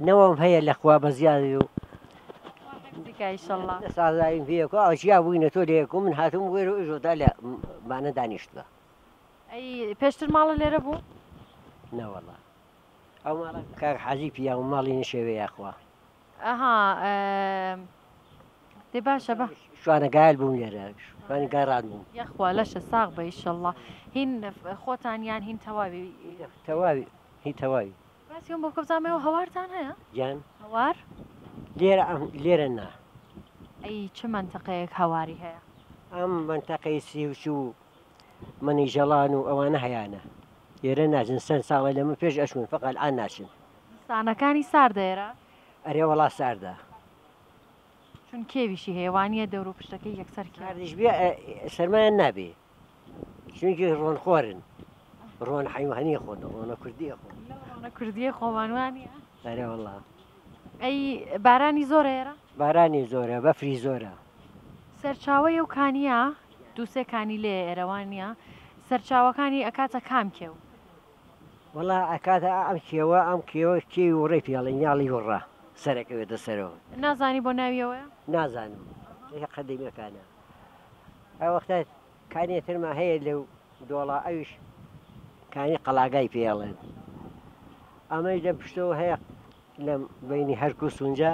نەوەم هەیە لە خوا بەزیاد و حفزی کا ئیشەڵا. سازاوین پێیەکەوە ئەو جیا بووینە تۆ لەیەک و من هاتووم بۆ ئێرە و ئیشۆتا لە بانە دانیشتووە. ئەی پێشتر ماڵە لێرە بوو؟ نەوەڵا ئەو ماڵە کاک حاجی پیاوم ماڵی نشێوێ یاخوا. ئەها دەی باشە بە. شوانە گایل بووم لێرە شوانی گای ڕان بووم. یەخوا لەشە ساغ بە ئیشەڵا. هین خۆتان یان هین تەواوی؟ تەواوی هی تەواوی. باسی ئەوم بۆ بکە بزانم ئێوە هەوارتان هەیە؟ گیان؟ هەوار؟ لێرە ئەم لێرە نا. ئەی چ مەنتەقەیەک هەواری هەیە؟ ئەم مەنتەقەی سیوچ و مەنیجەڵان و ئەوانە هەیانە. ئێرە ناچن سەند ساڵە لە من پێش ئەچوون فەقەت ئەلعان ناچن. زستانەکانی ساردە ئێرە؟ ئەرێ وەڵا ساردە. چون کێویشی هەیە وانیە دەور و پشتەکەی یەکسەر کێوە. ساردیش بێ سەرمایان نابێ چونکی ڕۆن خۆرن ڕۆن حەیوانی خۆن ڕۆنە کوردیە خۆن. لەو ڕۆنە کوردیە خۆمان وانیە؟ ئەرێ وەڵا. ئەی بارانی زۆرە ئێرە؟ بارانی زۆرە بەفری زۆرە. سەرچاوەی ئەو کانیە دوو سێ کانی لێیە ئێرە وانیە؟ سەرچاوەکانی ئەکاتە کام کێو؟ وەڵا ئەکاتە ئەم کێوە ئەم کێوە کێوی وڕەی پێ ئەڵێن یاڵی وڕە سەرەکەوێتە سەرەوە. نازانی بۆ ناوی ئەوەیە؟ نازانم هی قەدیمەکانە. ئەو وەختە کانیە ترمان هەیە لەو دۆڵا ئەویش کانی قەڵاگای پێ ئەڵێن. ئەمەش لەم پشتەوە هەیە لەم بینی هەرک و سونجا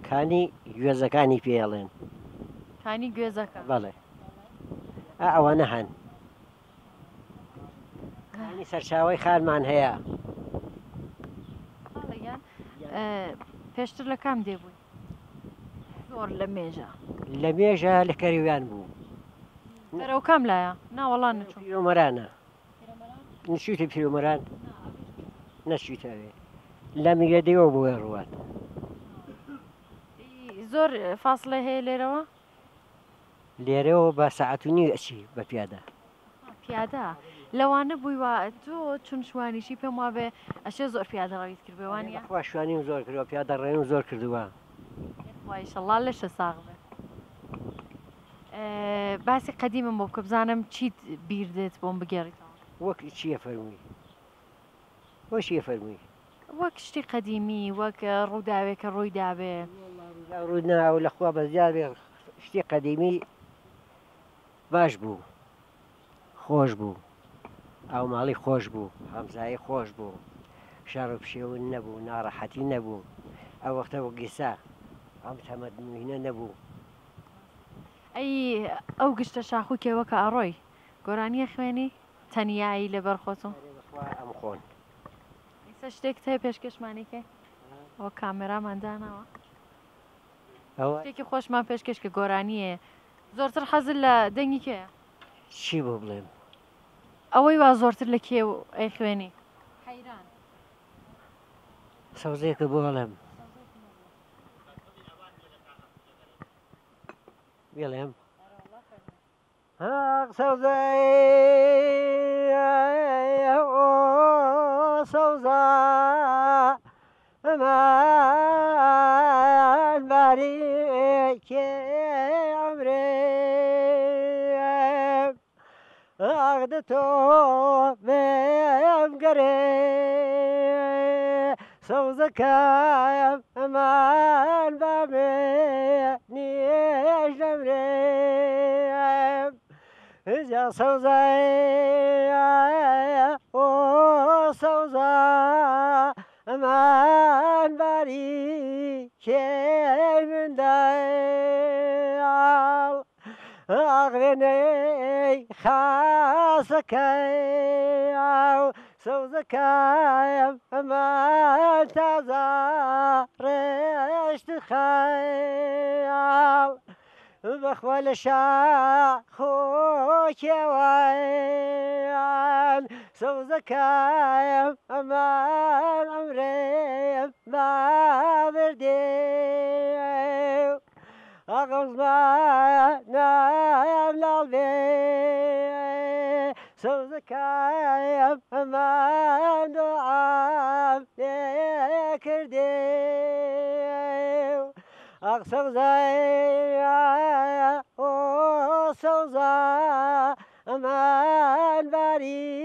کانی گوێزەکانی پێ ئەڵێن. کانی گوێزەکە؟ بەڵێ. ئا ئەوانە هەن. کانی سەرچاوەی خانمان هەیە. خاڵە گیان پێشتر لە کام دێ بووی؟ زۆر لە مێژە. لە مێژە لە کەریوان بوو. بەرەو کام لایە؟ نا وەڵا نەچووم. پیرۆمەرانە. نچوویتە پیرۆمەران؟ نەچوویتە ئەوێ. لە میرەدێوە بۆ ڕوات. زۆر فاسڵەی هەیە لێرەوە؟ لێرەوە بە سەعات و نیو ئەچی بە پیادە. پیادە لەوانە بووی وا تۆ چون شوانیشی پێم وابێ ئەشێ زۆر پیادە ڕەویت کردبێ وانیە؟ بەخوا شوانیم زۆر کردووە پیادە ڕەویم زۆر کردووە. یەخوا ئیشەڵا لەشە ساغ بێ. باسی قەدیمم بۆ بکە بزانم چیت بیر دێت بۆم بگێڕیتەوە. وەک چییە فەرمووی؟ وەک چییە فەرمووی؟ وەک شتی قەدیمی وەک ڕووداوێک کە ڕووی دابێ. وەڵا ڕووداو ڕووی ناوە لەخوا بەزیاد بێ شتی قەدیمی باش بوو خۆش بوو ئاوماڵی خۆش بوو هەمزایی خۆش بوو شەڕ و پشێون نەبوو ناڕەحەتی نەبوو ئەو وەختە وەک ئیسا ئەم تەمەدنوینە نەبوو. ئەی ئەو گشتە شاخ و کێوە کە ئەڕۆی گۆرانیە خوێنی تەنیایی لەبەر خۆتۆ؟ ئەرێ بەخوا ئەم خۆن. ئیسە شتێکت هەیە پێشکەشمانی کەی؟ ئەوە کامێرامان داناوە. ئەوە. شتێکی خۆشمان پێشکەش کە گۆرانییە. زۆرتر حەزت لە دەنگی کێیە؟ چی بۆ بڵێم؟ ئەوەی وا زۆرتر لە کێ ئەیخوێنی؟ حەیران. سەوزەیەکە بۆ ئەڵێم. بڵێم ئاخ سەوزای ئۆ سەوزا ئەمان باریکێ عەمرێم ئاخ دە تۆ بێم گەرێ سەوزەکەم ئەمان بامێ نیش دەمرێم جا سەوزای ئۆ سەوزا ئەمان باری کێی منداڵ ئاغرێنەی خاسەکەی سەوزەکەم ئەمان تازە ڕێشت خەیاڵ بەخوا لە شاخ و کێوان سەوزەکەم ئەمان عەمرێم بابردێ ئاغم زمانم لاڵ بێ سەوزەکەم ئەمان دوعام لێ کردێ ئاخ سەوزای ئۆ سەوزا ئەمان باری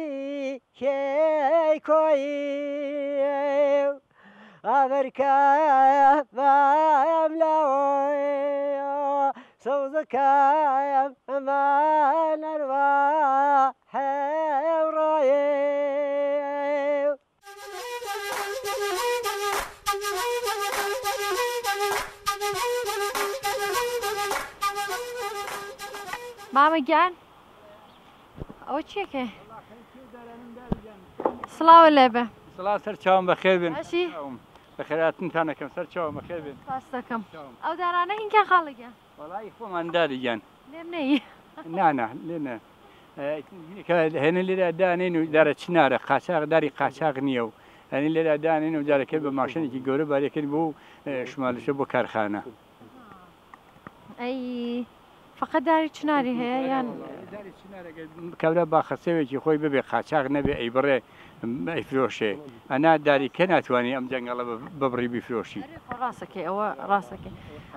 کێی کۆیی ئەمرکە بام لاوە سەوزەکەم ئەمان ئەروا هەوڕایێ. مامە گیان ئەوە چیەکەی؟ سڵاوە لێبێ. سڵاو سەر چاوم بەخێر بێن. باشی؟ بەخێراتنتان ئەکەم سەر چاوم بەخێر بێن. سپاست دەکەم. ئەو دارانە هین کێن خاڵە گیان؟ وەڵایی خۆمان داری گیان. لێم نەیی. نا نا لێ نە. کە هێنە لێرە دانێن و دارە چنارە قاچاغ داری قاچاغ نییە و هەنی لێرە دانێن و جارەکە بە ماشێنێکی گەورە باریەکەن بۆ شمالشە بۆ کارخانە. ئەی فەقەت داری چناری هەیە یان؟ داری چنار ئەگەر کابرا باخە سێوێکی خۆی ببێ قاچاغ نەبێ ئەیبڕێ ئەیفرۆشێ ئەنا داری کە ناتوانانی ئەم جەنگەڵە ببڕی بیفرۆشی. ئەرێ خۆ ڕاستەکەی ئەوە ڕاستەکەی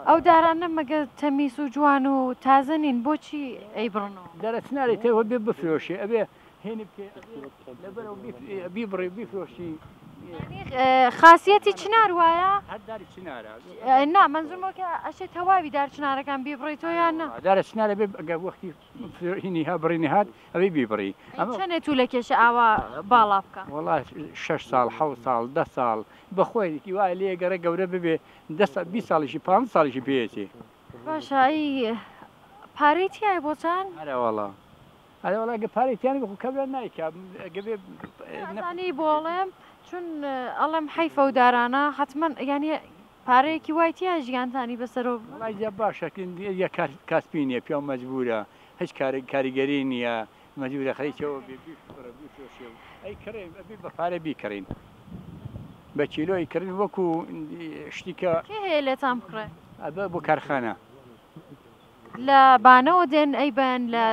ئەو دارانە مەگەر تەمیز و جوان و تازە نین بۆچی ئەیبڕنەوە؟ دارە چناری تێوە بێ بفرۆشێ ئەبێ هێنی بکەی ئەبێ لەبەرەوە بیبڕی بیفرۆشی. یانی خاسیەتی چنار وایە؟ هەر داری چنارە. نا مەنزورم کە ئەشێ تەواوی دار چنارەکان بیبڕیتەوە یان نا؟ دارە چنارە بێ ئەگەر وەختی هینی ها بڕینی هات ئەبێ بیبڕی. ئەی چەنێ توولە کێشە ئاوا باڵا بکا؟ وەڵا شەش ساڵ حەوت ساڵ دە ساڵ بەخۆی وای لێ گەڕێ گەورە ببێ دە ساڵ 20 ساڵیشی 15 ساڵیشی پێیەچێ. باشە ئەی پارەی تیایە بۆتان؟ ئەرەوەڵا ئەرەوەڵا گە پارەی تیانە بێ خۆ کابرا نایکا گە بێ ئەزانی بۆ ئەڵێم چون ئەڵێم حەیفە و دارانە حەتمەن یانی پارەیەکی وای تیا ژیانتانی بەسەرەوە ببەن. وەڵای جا باشە یە کار کاسپی نیە پیاو مەجبورە هیچ کارێک کاریگەری نیە مەجبورە خەریکەوە بێ بیفڕێ بیفرۆشێ و ئەیکڕێ ئەبێ بە پارە بیکڕین بە کیلۆ ئەیکڕین وەکو شتی کە. کێ هەیە لێتان بکڕێ؟ ئەبە بۆ کارخانە. لە بانەوە دێن ئەیبەن لە.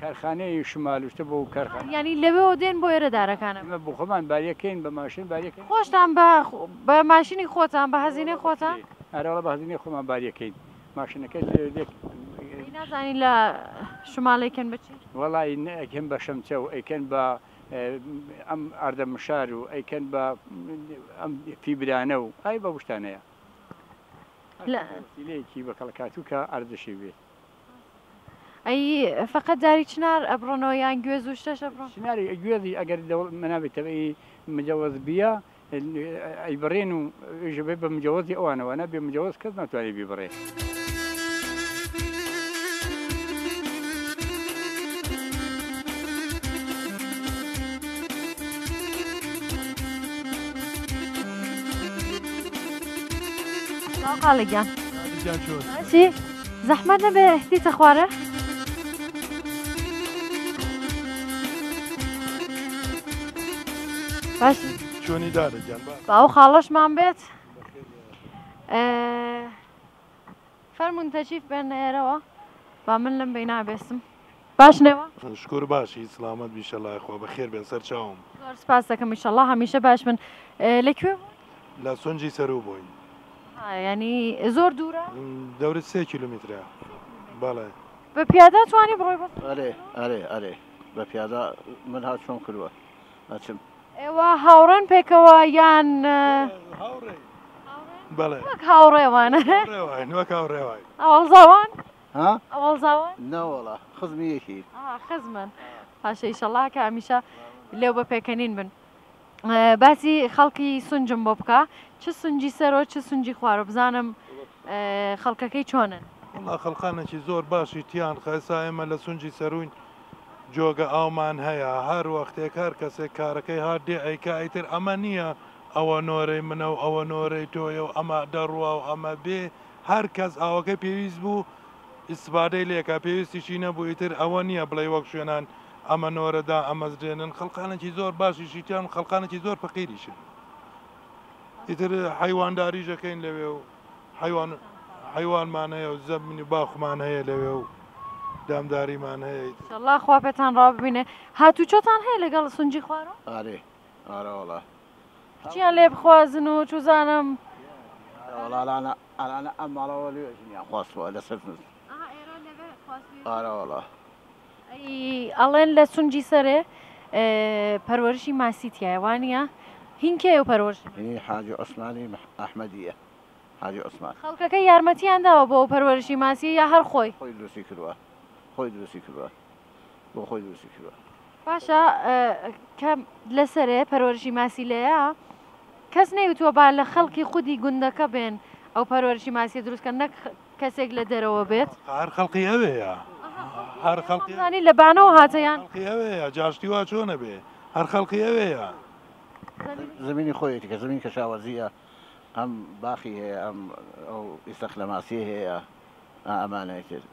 کارخانەی شمال و شتە بۆ کارخانە. یانی لەوێوە دێن بۆ ئێرە دارەکانە. ئێمە بۆ خۆمان باریەکەین بە ماشین باریەکەین. خۆشتان بە بە ماشینی خۆتان بە هەزینەی خۆتان؟ ئەرێ وەڵا بە هەزینەی خۆمان باریەکەین ماشینەکە لێ لێ. ئەی نازانی لە شمال ئەیکەن بە چی؟ وەڵای نە ئەیکەن بە شەمچە و ئەیکەن بە ئەم ئاردە مشار و ئەیکەن بە ئەم فیبرانە و ئای بەو شتانەیە. وەسیلەیەکی بە کەڵکاتوو کە ئەرزشی بێت. ئەی فەقەت داری چنار ئەبڕنەوە یان گوێز و شتەش ئەبڕن؟ چناری گوێزی ئەگەر مەنابی تەبعی مجەوەز بیە ئەیبڕێن و ئیش بێ بە مجەوەزی ئەوانەوە نا بێ مجەوەز کەس ناتوانێت بیبڕێ. سڵاو خاڵە گیان. باشی زەحمەت نەبێ دیتە خوارێ؟ باشی چۆنی دارە گیان باش. با ئەو خاڵەشمان بێت. فەرموون تەشریف بێنە ئێرەوە. با من لەم بەینا بێسم. باش نێوە؟ شکور باشی سڵامەت بی شەڵای خوا بەخێر بێن سەر چاوم. زۆر سپاس دەکەم ئیشەڵا هەمیشە باش بن. لە کوێ بوون؟ لە سونجی سەروو بووین. ها یانی زۆر دوورە؟ دەورت سێ کیلومیترە. بەڵێ. بە پیادە توانی بڕۆی بۆ ئەرێ ئەرێ ئەرێ بە پیادە من هاتچۆم کردووە ئەچم. ئێوە هاوڕێن پێکەوە یان؟ هاوڕێین. بەڵێ. وەک هاوڕێ وانە؟ هاوڕێ واین وەک هاوڕێ واین. ئەوەڵ زاوان؟ ها؟ ئەوەڵ زاوان؟ نەوەڵا خزمی یەکین. ئا خزمن. باشە ئیشەڵا کە هەمیشە لێو بە پێکەنین بن. باسی خەڵکی سونجم بۆ بکە چ سونجی سەرۆ چ سونجی خوارۆ بزانم خەڵکەکەی چۆنن. وەڵا خەڵقانێکی زۆر باشی تیان خە ئێسا ئێمە لە سونجی سەروین جۆگە ئاومان هەیە هەر وەختێک هەر کەسێک کارەکەی هات دێ ئەیکا ئیتر ئەمە نییە ئەوە نۆرەی منە و ئەوە نۆرەی تۆیە و ئەمە دەڕوا و ئەمە بێ هەر کەس ئاوەکەی پێویست بوو ئیستفادەی لێکا پێویستیشی نەبوو ئیتر ئەوە نییە بڵێی وەک شوێنان ئەمە نۆرە دائەمەزرێنن خەڵقانێکی زۆر باشیشی تیان خەڵقانێکی زۆر فەقیریشن ئیتر حەیوانداریش ئەکەین لەوێ و حەیوان حەیوانمان هەیە و زەمین و باخمان هەیە لەوێ و دامداریمان هەیە ئیتر. ئیشەڵا خوا پێتان ڕاو ببینێ. هاتوچۆتان هەیە لەگەڵ سونجی خوارەوە؟ ئارێ ئارە وەڵا. چیان لێ بخوازن و چوزانم. ئارە وەڵا ئەلانە ئەلانە ئەم ماڵەوە لێ ژنیان خواستوە لەسەر نووس. ئەها ئێرە لەوێ خواستویەتی. ئارە وەڵا. ئەی ئەڵێن لە سونجی سەرێ پەروەرشی ماسی تیایە وانیە؟ هین کێیە و پەروەرشی ماسی؟ هی حاجی عوسمانی ئەحمەدیە حاجی عوسمان. خەڵکەکە یارمەتیان داوە بۆ ئەو پەروەرشی ماسیە یا هەر خۆی؟ خۆی دروستی کردوە خۆی دروستی کردوە بۆ خۆی دروستی کردوە. باشە کە لەسەرێ پەروەرشی ماسی لێیە کەس نەیوتووە با لە خەڵکی خودی گوندەکە بێن ئەو پەروەرشی ماسیە دروست کەن نەک کەسێک لە دەرەوە بێت؟ هەر خەڵقی ئەوێیە هەر خەڵقی زانی لە بانەوە هاتە یان خەڵقی ئەوێیە جاشتی وا چۆنە بێ هەر خەڵقی ئەوێیە. زمینی خۆیەتی کە زمین کەشاوەرزیە ئەم باخی هەیە ئەم ئەو ئیسەخلەماسی هەیە ئەمانەی تر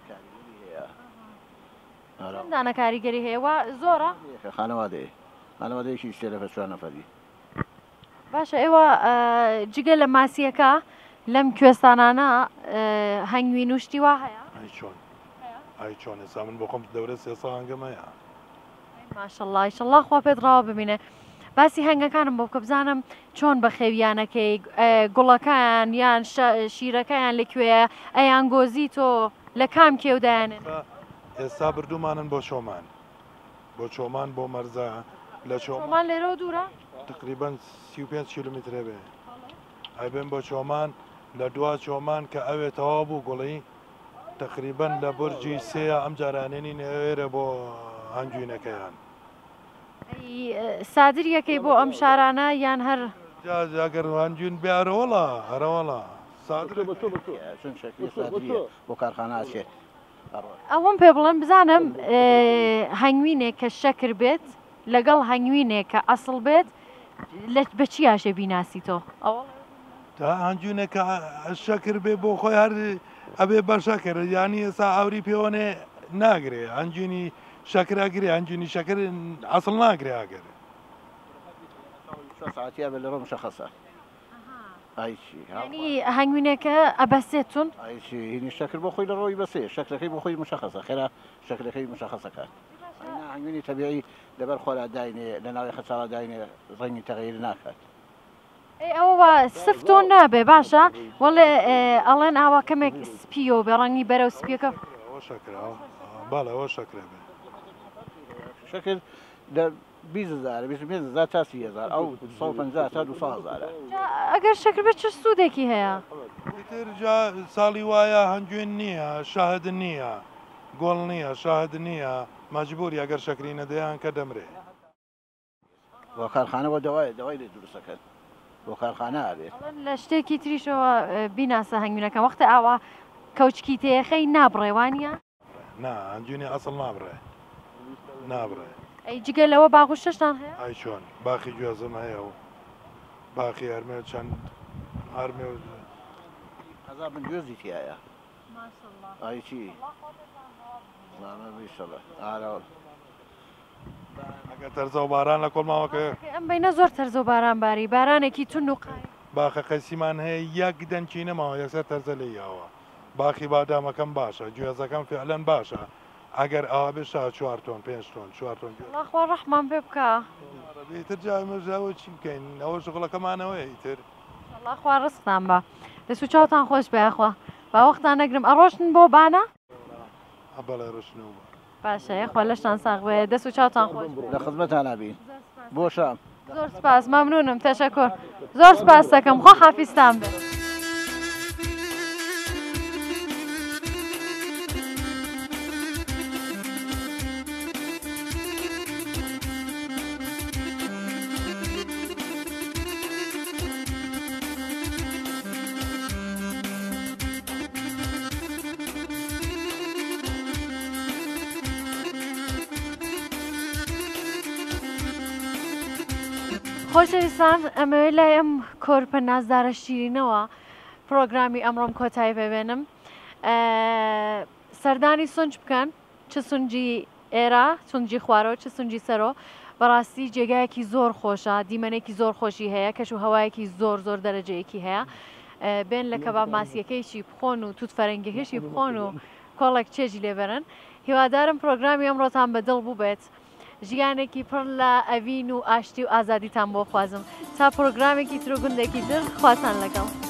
کاریگەری هەیە. چەند دانە کاریگەری هەیە وا زۆرە؟ خانەوادەیە خانەوادەیەکی سێ نەفەر چوار نەفەری. باشە ئێوە جگە لە ماسیەکە لەم کوێستانانە هەنگوین و شتی وا هەیە؟ ئەی چۆن ئەی چۆن ئێستا من بۆ خۆم دەورە 300 هەنگم هەیە. ماشەڵڵا ئیشەڵڵا خوا پێت ڕاوە ببینێ. باسی هەنگەکانم بۆ بکە بزانم چۆن بەخێویانەکەی گوڵەکان یان شیرەکەیان لە کوێیە ئەیان گۆزی تۆ لە کام کێو دایانێن؟ ئێستا بردوومانن بۆ چۆمان بۆ چۆمان بۆ مەرزە لە چۆمان چۆمان لێرەوە دوورە؟ تقریبا 35 کیلومترە بێ ئەیبەن بۆ چۆمان لە دوا چۆمان کە ئەوێ تەواو بوو گوڵی تقریبا لە بورجی سێیە ئەم جارانێنی نێوێرە بۆ هەنگوینەکەیان. ئەی سادریەکەی بۆ ئەم شارانە یان هەر. جا ئەگەر هەنگوین بێ ئەرەوەڵا ئەرەوەڵا سادرەکەی. چون شەکری سادریە بۆ کارخانە ئەچێت. ئەوەم پێ بڵێن بزانم هەنگوینێک کە شەکر بێت لەگەڵ هەنگوینێک کە ئەسڵ بێت لە بە چی ئاشێ بیناسی تۆ ئەوە تا هەنگوینێک کە شەکر بێ بۆ خۆی هەر ئەبێ بە شەکر یانی ئێستا ئاوری پێوەنێ ناگرێ هەنگوینی شەکر ئەگرێ هەنگوینی شەکر ئەسڵ ناگرێ ئاگر. ساعتیا بە لە ڕۆ مشەخەسە. یانی هەنگوینێکە ئەبەسێت چون؟ هینی شەکر بۆ خۆی لە ڕۆی بەسێ شەکرەکەی بۆ خۆی مشەخەسە خێرا شەکرەکەی مشەخەسەکات هەنگوینی تەبیعی لەبەر خۆرا داینێ لە ناوی خەچاڵا داینێ ڕەنگی تەغیر ناکات. ئەی ئەوە وا سفت و نابێ باشە وەڵێ ئەڵێن ئاوا کەمێک سپیەوە بێ ڕەنگی بەرەو سپیەکە ئەوە شەکرە بەڵێ ئەوە شەکرە بێ. شەکر لە 20 هەزارە 25 هەزار تا 30 هەزار ئەو 150 تا 200 هەزارە. جا ئەگەر شەکر بێت چ سوودێکی هەیە؟ ئیتر جا ساڵی وایە هەنگوین نییە شەهد نییە گوڵ نییە شەهد نییە مەجبوری ئەگەر شەکری نەدەیان کە دەمرێ. بۆ کارخانە بۆ دەوای دەوای لێ دروست ئەکەن بۆ کارخانە ئەبێت. ئەڵێن لە شتێکی تریشەوە بیناسە هەنگوینەکە وەختێ ئاوا کەوچکی تێیەخەی نابڕێ وانیە؟ نا هەنگوینی ئەسڵ نابڕێ نابڕێ. ئەی جگە لەوە باغ و شتەشتان هەیە؟ ئەی چۆن باخی گوێزم هەیە و باخی هەرمێ و چەند هەرمێ و. قەزا بن گوێزی تیایە. ئای چی؟ ئەگەر تەرزە و باران لە کۆڵماوە کە. ئەم بەینە زۆر تەرزە و باران باری بارانێکی توند و قایم. باخە قەیسیمان هەیە یەک دەنکی نەماوە یەکسەر تەرزە لێی یاوە. باخی بادامەکەم باشە گوێزەکەم فعلەن باشە ئەگەر ئاوا بێ شا چوار تۆن پێنج تۆن چوار تۆن گوێز. وەڵا خوا ڕەحمان پێ بکا. یاڕەبی ئیتر جا ئێمەش ئەوە چی بکەین ئەوە شوغڵەکەمانەوەیە ئیتر. ئینشەڵا خوا ڕزقتان با. دەست و چاوتان خۆش بێ یاخوا با وەختان نەگرم ئەڕۆشتن بۆ بانە؟ بەڵێ ڕۆشتنەوە بۆ. باشە یاخوا لەشتان ساغ بێ دەست و چاوتان خۆش بێ. لە خزمەتانا بین بۆ شام. زۆر سپاس مەمنونم تەشەکۆر زۆر سپاس دەکەم خوا حافیزتان بێ. خۆشەویستان ئەمەوێت لای ئەم کۆرپە نازدارە شیرینەوە پرۆگرامی ئەمڕۆم کۆتایی پێبێنم سەردانی سنج بکەن چ سنجی ئێرە سنجی خوارەوە چ سنجی سەرۆ بەڕاستی جێگایەکی زۆر خۆشە دیمەنێکی زۆر خۆشی هەیە کەش و هەوایەکی زۆر زۆر دەرەجەیەکی هەیە بێن لە کەباب ماسیەکەیشی بخۆن و توت فەرەنگەکەشی بخۆن و کۆڵێک چێژی لێبەرن هیوادارم پرۆگرامی ئەمڕۆتان بە دڵ بووبێت ژیانێکی پڕ لە ئەڤین و ئاشتی و ئازادیتان بۆ خوازم تا پرۆگرامێکی تر و گوندێکی تر خواتان لەگەڵ.